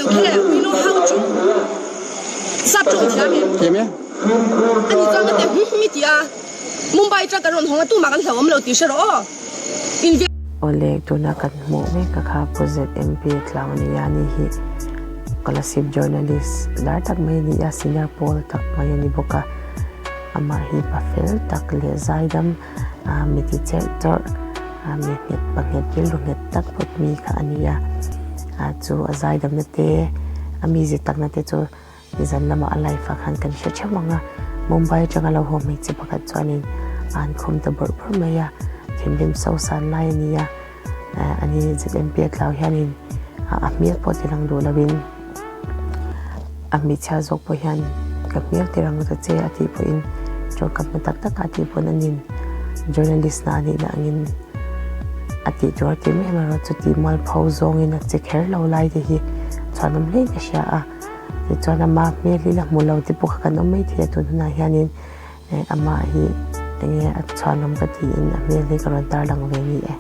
We know how to sap tawng thiam em? Thiam e. Ani chuan ka ti hum hum i ti a, Mumbai atang kan rawn hawng a tumah kan hlauhawm lo tih hre rawh aw. In ve. Awle tuna kan hmuh mek a kha Pu ZMP tlang a nia ni hi Kolasib journalist lar tak mai a ni a, senior pawl tak mai a ni bawk a, amah hi pa fel tak leh zaidam mi ti cherh chawrh mi nghet pa nghet rilru nghet tak pawt mi kha a ni a, chu a zaidamna te a mizi takna te chu nizan lamah a live ah khan kan hre theuh ang a, Mumbai atanga lo haw hmeichhe pakhat chuanin a han khawm ta bawrh bawrh mai a, thinrim so san lai a ni a, ani ZMP a tlau hianin a hmel pawh ti lang duh loin a hmeichhia zawk pawh hian ka hmel ti rang ta che a tih pawhin tawngkam hma tak tak a tih pawn anin journalist na anih na angin a tih tur a ti mai amaherawh chu tih mualpho zawngin a che kher lo lai te hi chhuanawm hle in ka hria a tichuan ama hmel hi la hmu lo te pawh kha kan awm maithei a tun hunah hianin amah hi enge a chhuanawm ka tiin a hmel hi ka rawn tarlang ve ni e.